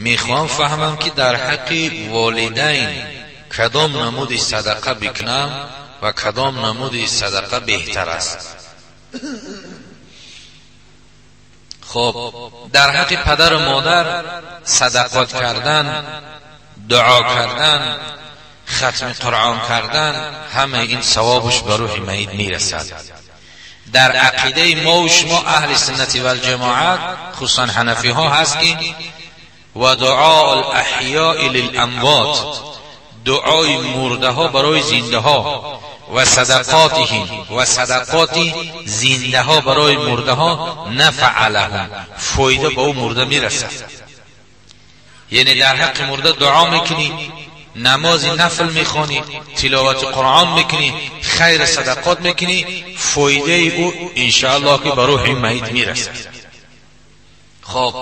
Мехоҳам фаҳмам, ки дар ҳаққи волидайн кадом намуди садақа бикунам ва кадом намуди садақа беҳтар аст. Хоб, дар ҳаққи падару модар садақот кардан, дуо кардан, хатми Қуръон кардан, ҳамаи ин савобаш ба рӯҳи майит мерасад. Дар ақидаи мо ва шумо аҳли суннати валҷамоат, хусусан ҳанафиҳо ҳаст, ки ва дуоу алаҳёи лиламвот, дуои мурдаҳо барои зиндаҳо, ва садақотиҳим, ва садақоти зиндаҳо барои мурдаҳо, нафаъа лаҳум, фоида ба ӯ мурда мерасад. Яъне дар ҳаққи мурда дуо мекунӣ, намози нафл мехонӣ, тиловати Қуръон мекунӣ, хайр садақот мекунӣ, фоидаи ӯ иншааллоҳ ки ба рӯҳи майит мерасад. Хоб,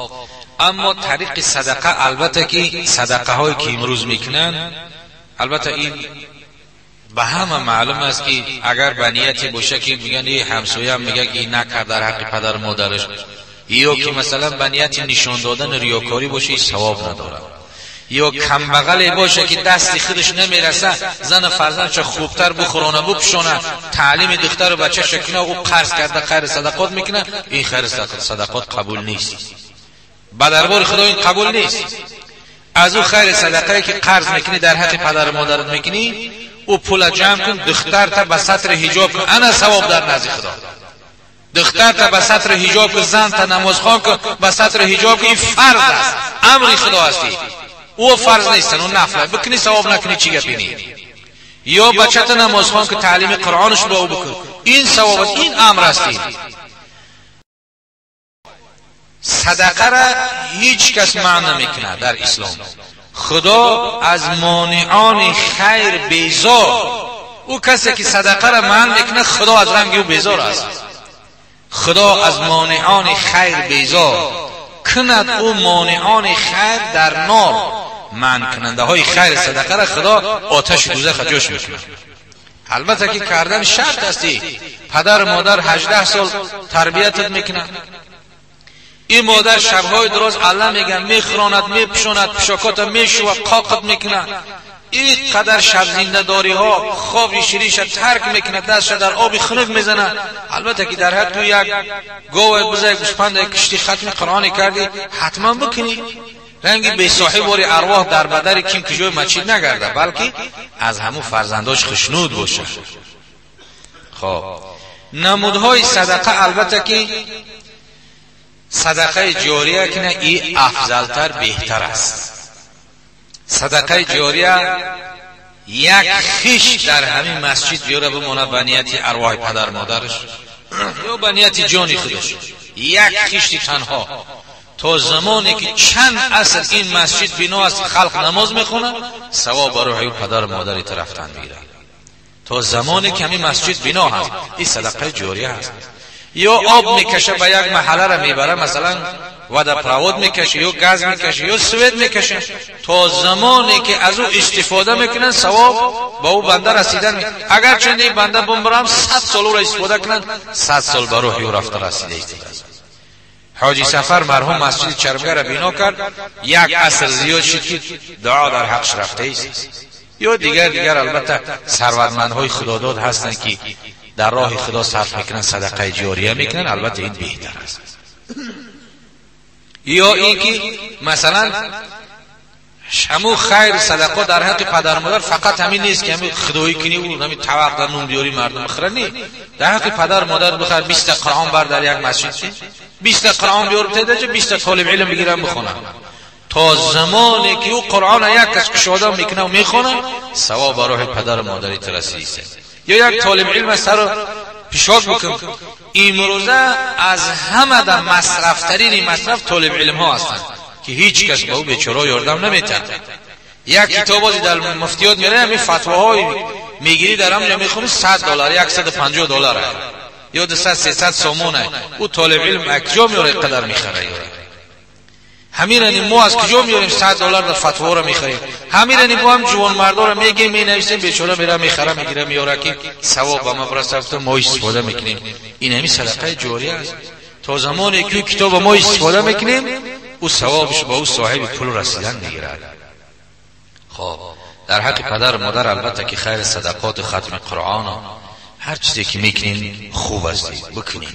аммо тариқи садақа, албатта ки садақаҳое ки имрӯз мекунанд, албатта ин ба ҳама маълум аст, ки агар ба нияте боша, ки мегӯянд и ҳамсоям мега, ки накард дар ҳаққи падару модараш, ё ки масалан ба нияти нишон додани риёкорӣ боша, ин савоб надорад. Ё камбағале боша, ки дасти худаш намераса, зану фарзандша хубтар бухӯрона, бупӯшона, таълими духтару бачаша куна, ӯ қарз карда хайри садақот мекуна, ин хайри садақот қабул нест. Ба дарбори Худо ин қабул нест. Аз ӯ хайри садақае, ки қарз мекунӣ, дар ҳаққи падару модарат мекунӣ, ӯ пула ҷамъ кун, духтарта ба сатри ҳиҷоб кун, ана савоб дар назди Худо. Духтарта ба сатри ҳиҷоб кун, занта намозхон кун, ба сатри ҳиҷоб кун, ин фарз аст, амри Худо ҳастӣ. Ӯ фарз нестан, ӯ нафла бикунӣ савоб, накунӣ чӣ гапи не. Ё бачата намозхон ки, таълими Қуръонаш ба ӯ бикун, ин савоб аст, ин амр аст. Садақара ҳеҷ кас манъ намекунад дар ислом. Худо аз монеони хайр безор. Ӯ касе ки садақара манъ мекунад, Худо аз ранги ӯ безор аст. Худо аз монеони хайр безор кунад, ӯ монеони хайр дар нор. Манъкунандаҳои хайри садақара Худо оташи дӯзаха ҷош мекунад. Албатта ки кардан шарт астӣ. Падару модар 18 сол тарбиятат мекунад. Ин модар шабҳои дароз алла мегӯяд, мехӯронад, мепӯшонад, пӯшокота мешӯвад, қоқат мекунад. Ин қадар шабзиндадориҳо, хоби шириша тарк мекунад, дастша дар оби хунук мезанад. Албатта ки дар ҳаққи як гове, бузай, гӯспанде кишти, хатми Қуръоне кардӣ, ҳатман бикунӣ. Ранги бесоҳибори арвоҳ дар бадари ким куҷои масҷид нагарда, балки аз ҳамун фарзандош хушнуд бошад. Хоб, намудҳои садақа, албатта ки садақаи ҷория кина и афзалтар, беҳтар аст. Садақаи ҷория, як хиш дар ҳамин масҷид биёра бимонад ба нияти арвоҳи падар модараш ё ба нияти ҷони худаш, як хишти танҳо, то замоне ки чанд аср ин масҷид бино аст, халқ намоз мехонад, савоб ба рӯҳи падару модари тарафтан мегирад. То замоне ки ҳамин масҷид бино ҳаст, ин садақаи ҷория ҳаст. Ё об мекаша, ба як маҳаллара мебара, масалан водопровод мекаша, ё газ мекаша, ё свет мекаша, то замоне ки аз ӯ истифода мекунанд, савоб ба ӯ банда расидан. Агарчанде ин банда бумбарам 100 сол ӯро истифода кунанд, 100 сол ба рӯҳи ӯ рафта расида истодааст. Ҳоҷи Сафар марҳум масҷиди Чармгара бино кард, як аср зиёд шуд, ки дуо дар ҳақш рафтаист. Ё дигар дигар, албатта сарватмандҳои худодод ҳастанд, ки дар роҳи Худо сарф мекунанд, садақаи ҷория мекунанд, албатта ин беҳтар аст. Ё ин ки масалан ҳамун хайр садақа дар ҳаққи падару модар фақат ҳамин нест, ки ҳамин худоӣ кунӣ, ӯ ҳамин тавақ дар нун биёрӣ, мардум бихӯрад, не. Дар ҳаққи падару модар бихар, 20-та Қуръон бар дар як масҷид, 20-та Қуръон биёр, битедаҷа 20-та толиб илм бигирам, бихонам. То замоне ки ӯ Қуръона як кас кушода мекунад, мехонад, савоб ба рӯҳи падару модари ту расида. Ё як толиб илм сару пишок бикун. Имрӯза аз ҳама дар масрафтарини масраф толиб илмҳо ҳастанд, ки ҳеҷ кас ба ӯ бечора ёрдам наметиҳад. Як китобози дар муфтиёт меравӣ, ҳамин фатвоҳои мегирӣ, дар ҳамҷа мехонӣ, 100 доллар, 150 доллар ё 200, 300 сомона. Ӯ толиб илм аз куҷо меорад, қадар мехара? Ҳаминани мо аз куҷо меорем, 100 доллар дар фатворо мехарем? Ҳаминани мо ҳам ҷувонмардоро мегем, менависем, бечора мера, мехара, мегира, меора, ки савоб ба ма бираса, мо истифода мекунем. Ин ҳамин садақаи ҷория аст. То замоне ки китоба мо истифода мекунем. او ثوابش با او صاحب پول رسیدن میگیرد. خب در حق پدر و مادر البته که خیر صدقات و ختم قرآن و هر چیزی که میکنین خوب است، بکنین.